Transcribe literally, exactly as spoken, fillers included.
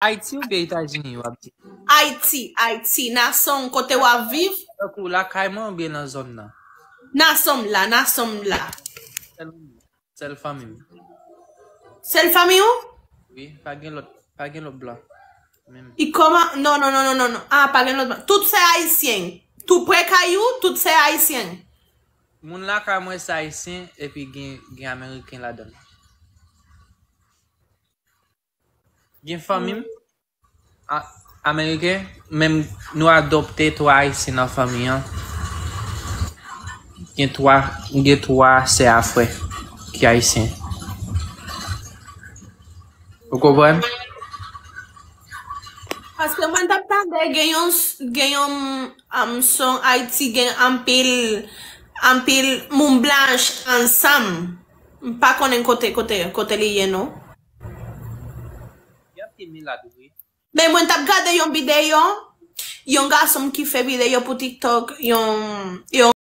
Ayiti oubyen Etazini w ap di? Ayiti, Ayiti, nason kote w ap viv? Tankou lakay mwen oubyen nan zòn nan? Nason m la, nason m la. Sèl, sèl fanmi m. Sèl fanmi w? Wi, pa gen lòt, pa gen lòt blan. Menm. I kòman? Non, non, non, non, non, non. Ah, pa gen lòt blan. Tout se ayisyen. Tou pre kay ou, tout se ayisyen. Moun lakay mwen se ayisyen epi gen, gen ameriken ladan l. Gen fanmi m a- ameriken, menm nou adopte twa ayisyen nan fanmi an. Gen twa, gen twa sè a frè ki ayisyen. Ou konprann? Paske mwen t ap tande gen yon gen yon um, son Ayiti gen anpil anpil moun blanch ansanm. M pa konnen kote kote kote li ye non. Y ap gen milad wi. Men mwen t ap gade yon videyo, yon gason ki fè videyo pou TikTok, yon yon